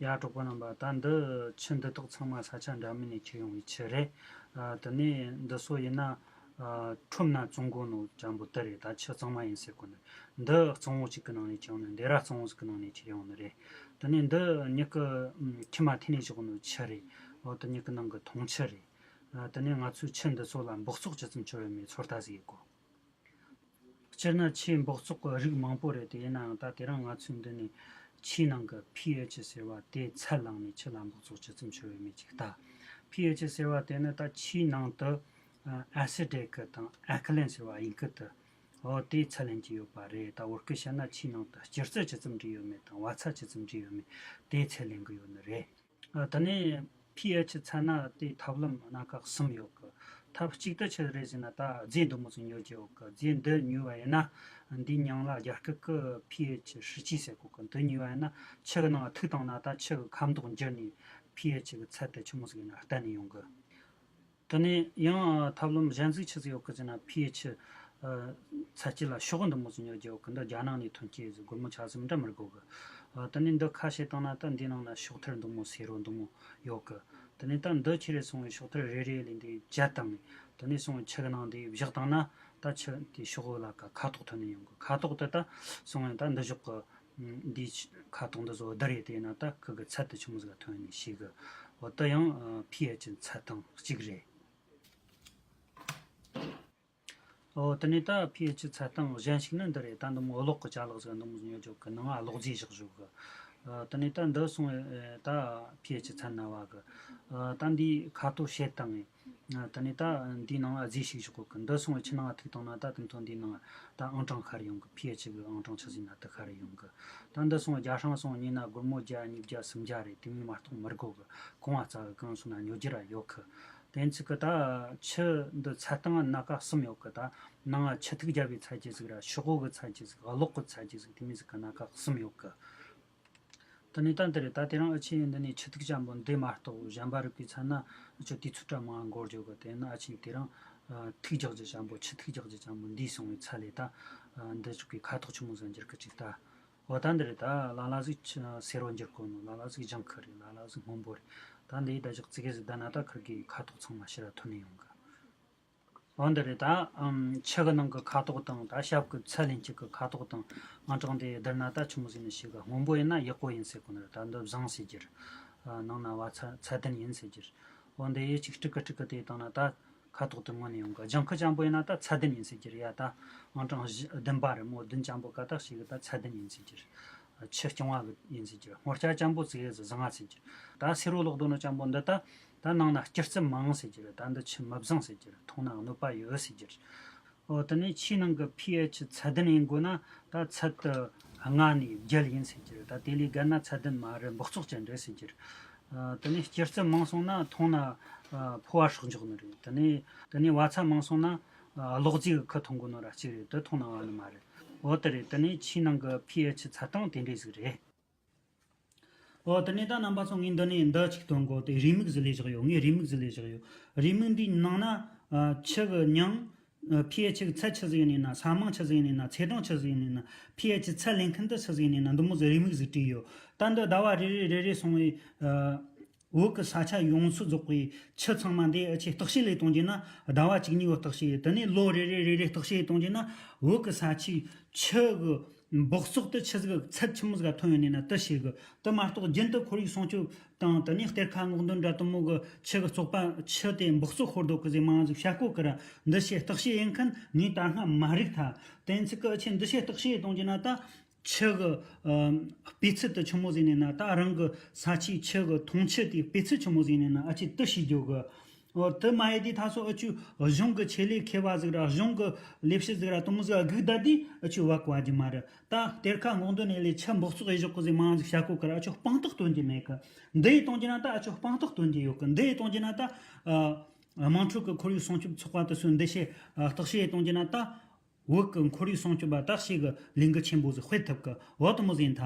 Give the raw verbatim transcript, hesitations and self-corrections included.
ཡ། གྲོགས་པོ་རྣམ་པ། ད་འདི་ཆུ་འདི་དག་ཚང་མ་ས་ཆ་འདྲ་མིན་ནས་ཁྱེར་ཡོང་བའི་ཆུ་རེད། ཨ། དེ་ནས་འདི་ཚོ་ཡིན་ན། ཨ། ཁྲོམ་ན་བཙོང་གོ་ནོ་ཅན་པོ་དེ་རེད། ད་ཆུ་གཙང་མ་ཡིན་ཟེར་གོ་ནི། འདི་གཙང་བོ་གཅིག་གི་ནང་ནས་ཁྱེར་ཡོང་ནི། འདི་ར་གཙང་བོ་ཟིག་གི་ནང་ནས་ཁྱེར་ཡོང་ནི་རེད། དེ་ནས་འདི་མྱི་གི་ཨམ། ཁྱིམ་མ་འཐེན་ནས་བཞག་ནོ་ཆུ་རེད། འོ། དེ་མྱི་གི་ནང་གི་འཐུང་ཆུ་རེད། ཨ། དེ་ནས་ང་ཚོས་ཆུ་འདི་ཚོ་ལ་འབག་བཙོག་ཇི་ཙམ་བྱུང་ཡོད་མེད་ཚོད་ལྟ་ཟིག་ཡེད་དགོ། སྤྱིར་ན་ཆུའི་འབག་བཙོག་གི་རིགས་མང་པོ་རེད་དེ། ཡིན་ནའང་ད་དེ་རིང་ང་ཚོས་འདི་ནས་ཆུའི་ནང་གི་pH ཟེར་བ་དེ་ཚད་བླངས་ནས་ཆུ་ལ་འབག་བཙོག་ཇི་ཙམ་བྱུང་ཡོད་མེད་ཅིག་ལྟ། pH ཟེར་བ་དེ་ནི་ད་ཆུའི་ནང་དུ་acidic་དང་alkaline་ཟེར་བ་དབྱིན་སྐད་དུ། འོ། དེ་ཚད་ལེན་གྱི་ཡོད་པ་རེད། ད་བོད་སྐད་བཤད་ན་ཆུའི་ནང་དུ་སྐྱུར་རྩི་ཇི་ཙམ་འདྲེས་ཡོད་མེད་དང་བ་ཚྭ་ཇི་ཙམ་འདྲེས་ཡོད་མེད་དེ་ཚད་ལེན་གྱི་ཡོད་ནི་རེད། ཨ། དེ་ནས་pH་ཚད་ན་དེ་ཐབས་ལམ་སྣ་ཁ་གསུམ་ཡོད་གི། ཐབས་གཅིག་ཏུ་ཆི་རེད་ཟེར་ན། ད་རྫས་འདི་མོ་ཟིག་ཉོ་རྒྱུ་ཡོད་གི། རྫས་འདི་ཉོས་པ་ཡིན་ན་འདིའི་མྱིང་ལ་རྒྱ་སྐད་ཀྱི་pH་ཧྲི་ཅི་ཟེར་གོ་གི། འདི་ཉོས་པ་ཡིན་ན་ཆུ་གི་ནང་ཐིགས་བཏང་ན་ད་ཆུ་གི་ཁ་མདོག་འགྱུར་ནས་pH་གི་ཚད་དེ་ཆི་མོ་ཟིག་ཡིན་ན་བསྟན་ནས་ཡོང་གི། དེ་ནས་ཡང་ཐབས་ལམ་གཞན་ཟིག་ཆི་ཟིག་ཡོད་གི་ཟེར་ན། pH་ཚད་སྤྱི་ལ་ཤོག་བུ་འདི་མོ་ཟིག་ཉོ་རྒྱུ་ཡོད་གི། འདི་རྒྱ་ནག་ནས་ཐོན་སྐྱེད་ཟིག་སྒོར་མོ་ཆ་ཟིག་འདྲ་མི་དགོ་གི། ཨ། དེ་ནས་འདི་ཁ་ཕྱེ་བཏང་ན་ད་འདིའི་ནང་ན་ཤོག་ཐེར་འདི་མོ་སེར་བོ་འདི་མོ་ཡོད་གི། དེ་ནས་ད་འདི་ཁྱེར་རེ་སོང་བའི་ཤོག་ཐེར་རེ་རེ་ལས་འདི་བརྒྱབ་བཏང་ངས། དེ་ནས་སོང་བའི་ཆུ་གི་ནང་འདི་བཞག་བཏང་ན་ད་ཆུ་དེ་ཤོག་བུ་ལ་ཁ་ཁ་དོག་ཐོན་ནས་ཡོང་གི། ཁ་དོག་དེ་ད་སོང་བའི་ད་འདི་ཞོག་གི། འདིའི་ཁ་དོག་འདི་ཚོ་བསྡུར་རེ་དེ་ན་ད་ཁུ་གི་ཚད་དེ་ཆི་མོ་ཟིག་ཐོན་ནས་ཤེས་གི། འོ། དེ་ཡང་pH་ཚད་སྟངས་གཅིག་རེད། འོ། དེ་ནས་ད་pH་ཚད་སྟངས་གཞན་ཞིག་ནི་འདི་རེད། ད་འདི་མོ་གློག་གི་ཅ་ལག་ཟིག་འདི་མོ་ཉོ་རྒྱུ་གི། ནང་ང་གློག་རྫས་བཞག་བཞག་གི། ཨ། དེ་ནས་ད་འདི་སོང་བའི་ད་pH་ཚད་ན་བ་གི། ཨ། ད་འདིའི་ཁ་དོག་ཕྱེ་བཏང་ངས། ཨ། དེ་ནས་ད་འདིའི་ནང་ང་རྫས་ཤིག་བཞག་གོ་གི། འདི་སོང་བའི་ཆུ་ནང་ང་ཐིགས་བཏང་ན་ད་དེ་ཚོ་འདིའི་ནང་ད་ཨང་གྲངས་ཤར་ཡོང་གི། pH་གི་ཨང་གྲངས་ཆི་ཟིག་ན་དེ་ཤར་ཡོང་གི། ད་འདི་སོང་བརྒྱ་ཧྲང་སོང་ཉིན་ན་སྒོར་མོ་བརྒྱ། ཉིས་བརྒྱ། སུམ་བརྒྱ་རེད། དེ་མོ་མ་གཏོགས་མི་དགོ་གི། གོང་བ་རྩ་གི་གང་སོང་ན་ཉོ་རྒྱུ་ར་ཡོད་གི། དེ་ཚིག་གི་ད་ཆུ་འདི་ཚད་སྟངས་སྣ་ཁ་གསུམ་ཡོད་གི། ད་ནང་ང་ཆུ་ཐིགས་བརྒྱབ་པའི་ཚད་གཞི་ཟིག་ར། ཤོག་བུ་གི་ཚད་གཞི་ཟིག་གློག་གི་ཚད་གཞི་ཟིག་དེ་མོ་ཟིག་གི་སྣ་ཁ་གསུམ་ཡོད་གི། དེ་ནས་ད་འདི་རེད། ད་དེ་རིང་ཨ་ཆེ་འདི་ནས་ཆུ་ཐིགས་ཅན་པོ་འདི་མ་གཏོགས་གཞན་པ་རིགས་པའི་ཚད་ན་ཨ་ཆུ་དུས་ཚོད་འདྲ་མང་འགོར་རྒྱུ་གི། དེ་ན་ཨ་ཆེ་དེ་རིང་ཨ་ཐིགས་རྒྱག་རྒྱུ་ཅན་པོ། ཆུ་ཐིགས་རྒྱག་རྒྱུ་ཅན་པོ་འདི་སོང་བའི་ཚད་ལས་ད་ཨ་འདི་ཆུ་གི་ཁ་དོག་ཆི་མོ་ཟིག་འགྱུར་གི་ཅིག་ལྟ། འོ། ད་འདི་རེད། ད་ལ་ལ་ཟིག་ཆུ་སེར་བོ་འགྱུར་གོ་ནོ། ལ་ལ་ཟིག་ལྗང་ཁུ་རེད། ལ་ལ་ཟིག་སྔོན་པོ་རེད། ད་འདི་ད་ཅིག་ཙི་གེ་ཟིག་བསྡད་ན་ད་ཁིར་གི་ཁ་དོག་ཚང་མ་ཕྱི་ར་ཐོན་ནས་ཡོང་གི། འོ། འདི་རེད། ད་ཨམ་ཆུ་གི་ནང་གི་ཁ་དོག་དང་ད་ཞབས་གི་ཚད་ལེན་བྱེད་གི་ཁ་དོག་དང་ཨང་གྲངས་དེ་བསྡུར་ན་ད་ཆི་མོ་ཟིག་ནས་ཤེས་གི། སྔོན་པོ་ཡིན་ན་ཡག་པོ་ཡིན་ཟེར་གོ་ནི་རེད། ད་འདི་བཟང་ཟེར་རྒྱུ་རེད། ཨ། ནང་ན་བ་ཚྭ་ཚད་ལྡན་ཡིན་ཟེར་རྒྱུ་རེད། འོ། འདི་ཡེ་གཅིག་དཀྲུག་གི་དཀྲུག་གི་དེ་བཏང་ན་ད་ཁ་དོག་དེ་སྔོན་ནས་ཡོང་གི། ལྗང་ཁུ་ཅན་པོ་ཡིན་ན་ད་ཚད་ལྡན་ཡིན་ཟེར་རྒྱུ་རེད་ཡ། ད་ཨང་གྲངས་བཞི་བདུན་པ་རེད་མོ། བདུན་ཅན་པོ་ཀ་ད་ཤེས་གི། ད་ཚད་ལྡན་ཡིན་ཟེར་རྒྱུ་རེད། ཆུ་རྐྱང་བ་གི་ཡིན་ཟེར་རྒྱུ་རེད། སྔོ་སྐྱ་ཅན་པོ་ཙི་གེ་ཟིག་བཟང་ང་ཟེར་རྒྱུ་རེད། ད་སེར་བོ་ལོག་འདུག་ནོ་ཅན་པོ་འདི་ད་ད་ནང་ན་སྐྱུར་རྩི་མང་ཟེར་རྒྱུ་རེད། ད་འདི་ཆུ་མི་བཟང་ཟེར་རྒྱུ་རེད། འཐུང་ན་གནོད་པ་ཡོད་ཟེར་རྒྱུ་རེད། འོ། དེ་ནས་ཆུའི་ནང་གི་pH་ཚད་ལྡན་ཡིན་དགོས་ན་ད་ཚད་དེ་ལྔ་ནས་བརྒྱད་ཡིན་ཟེར་རྒྱུ་རེད། ད་དེ་ལས་བརྒལ་ན་ཚད་ལྡན་མ་རེད། འབག་བཙོག་ཅན་རེད་ཟེར་རྒྱུ་རེད། ཨ། དེ་ནས་སྐྱུར་རྩི་མང་སོང་ན་འཐུང་ན་ཨ་ཕོ་བ་སྲེག་འཇོག་ནི་རེད། དེ་ནས་དེ་ནས་བ་ཚྭ་མང་སོང་ན་ཨ་གློག་རྫས་གི་ཁུ་འཐུང་དགོས་ནོ་ར་གཅིག་རེད། དེ་འཐུང་ན་བ་ནི་མ་རེད། འོ། དེ་རེད། དེ་ནས་ཆུའི་ནང་གི་pH་ཚད་སྟངས་དེ་འདྲས་ཟིག་རེད། འོ། དེ་ནས་ད་རྣམ་པ་ཚོ་ངས་འདི་ནས་འདི་གཅིག་སྟོན་གོ། དེ་རེའུ་མིག་ཟིག་ལས་བཞག་ཡོད། ངས་རེའུ་མིག་ཟིག་ལས་བཞག་ཡོད། རེའུ་མིག་འདིའི་ནང་ན་ཨ་ཆུ་གི་མྱིང་། ཨ། pH་གི་ཚད་ཆི་ཟིག་ཡིན་ནི་ན། ས་མིང་ཆི་ཟིག་ཡིན་ནི་ན། ཚེས་གྲངས་ཆི་ཟིག་ཡིན་ནི་ན། pH་ཚད་ལེན་མཁན་དེ་ཆི་ཟིག་ཡིན་ནི་ན། འདི་མོ་ཟིག་རེའུ་མིག་ཟིག་བྲིས་ཡོད། ད་འདི་ཟླ་བ་རེ་རེ་རེ་རེ་སོང་བའི་ཨ་བོད་ཀྱི་ས་ཆ་ཡོངས་སུ་རྫོགས་པའི་ཆུ་ཚང་མ་འདི་ཨ་ཆེ་བརྟག་དཔྱད་ལས་གཏོང་རྒྱུ་ན་ཟླ་བ་གཅིག་གཉིས་བར་བརྟག་དཔྱད་ཡེད། དེ་ནས་ལོ་རེ་རེ་རེ་རེ་བརྟག་དཔྱད་ཡེད་གཏོང་རྒྱུ་ན་བོད་ཀྱི་ས་ཆའི་ཆུ་གི་འབག་བཙོག་དེ་ཆི་ཟིག་ཚད་ཆི་མོ་ཟིག་ཐོན་ཡོད་ནི་ན་དེ་ཤེས་གི། དེ་མ་གཏོགས་རྒྱུན་དུ་ཁོར་ཡུག་སྲུང་སྐྱོབ་དང་། དེ་ནས་གཏེར་ཁ་སྔོག་འདོན་འདྲ་དེ་མོ་གི་ཆུ་གི་བཙོག་པ། ཆུ་དེ་འབག་བཙོག་ཤོར་འདུག་གི་ཟེར་མང་ཟིག་བཤད་གོ་གི་ར། འདི་ཆེ་བརྟག་དཔྱད་ཡེད་མཁན་ངས་ད་སྔ་མ་རིག་ཐལ། དེ་ཚིག་གི་ཨ་ཆེ་འདི་ཆེ་བརྟག་དཔྱད་ཡེད་གཏོང་རྒྱུ་ན་ད་ཆུ་གི་ཨ་སྤུས་ཚད་དེ་ཆི་མོ་ཟིག་ནས་ན། ད་རང་གི་ས་ཆའི་ཆུ་གི་འཐུང་ཆུ་དེའི་སྤུས་ཚད་ཆི་མོ་ཟིག་ནས་ན། ཨ་ཆེ་དེ་ཤེས་རྒྱུ་གི། འོ། དེ་མ་ཡེད་དུས་ད་སོ་ཨ་ཆུ་གཞུང་གི་ཆེད་ལས་མཁས་པ་ཟིག་ར་གཞུང་གི་ལས་བྱེད་ཟིག་ར་དེ་མོ་ཟིག་སྒུག་བསྡད་དུས་ཨ་ཆུ་བ་གོ་རྒྱུ་མ་རེད། ད་གཏེར་ཁ་སྔོག་འདོན་ནས་ལས་ཆུ་འབག་བཙོག་ཡེད་ཞོག་གི་ཟེར་མང་ཟིག་བཤད་གོ་གི་ར། ཨ་ཆུ་དཔང་རྟགས་སྟོན་རྒྱུ་མེད་གི། འདི་ཡེད་གཏོང་རྒྱུ་ན་ད་ཨ་ཆུ་དཔང་རྟགས་སྟོན་རྒྱུ་ཡོད་གི། འདི་ཡེད་གཏོང་རྒྱུ་ན་ད་ཨ་དམངས་ཁྲོད་ཀྱི་ཁོར་ཡུག་སྲུང་སྐྱོབ་ཚོགས་པ་དེ་ཚོས་འདི་ཆེ་ཨ་བརྟག་དཔྱད་ཡེད་གཏོང་རྒྱུ་ན་ད་བོད་ཀྱི་ཁོར་ཡུག་སྲུང་སྐྱོབ་པ་བརྟག་དཔྱད་གི་ལས་འགུལ་ཆེན་པོ་ཟིག་སྤེལ་ཐུབ་གི། འོ། དེ་མོ་ཟིག་ཡིན་ད།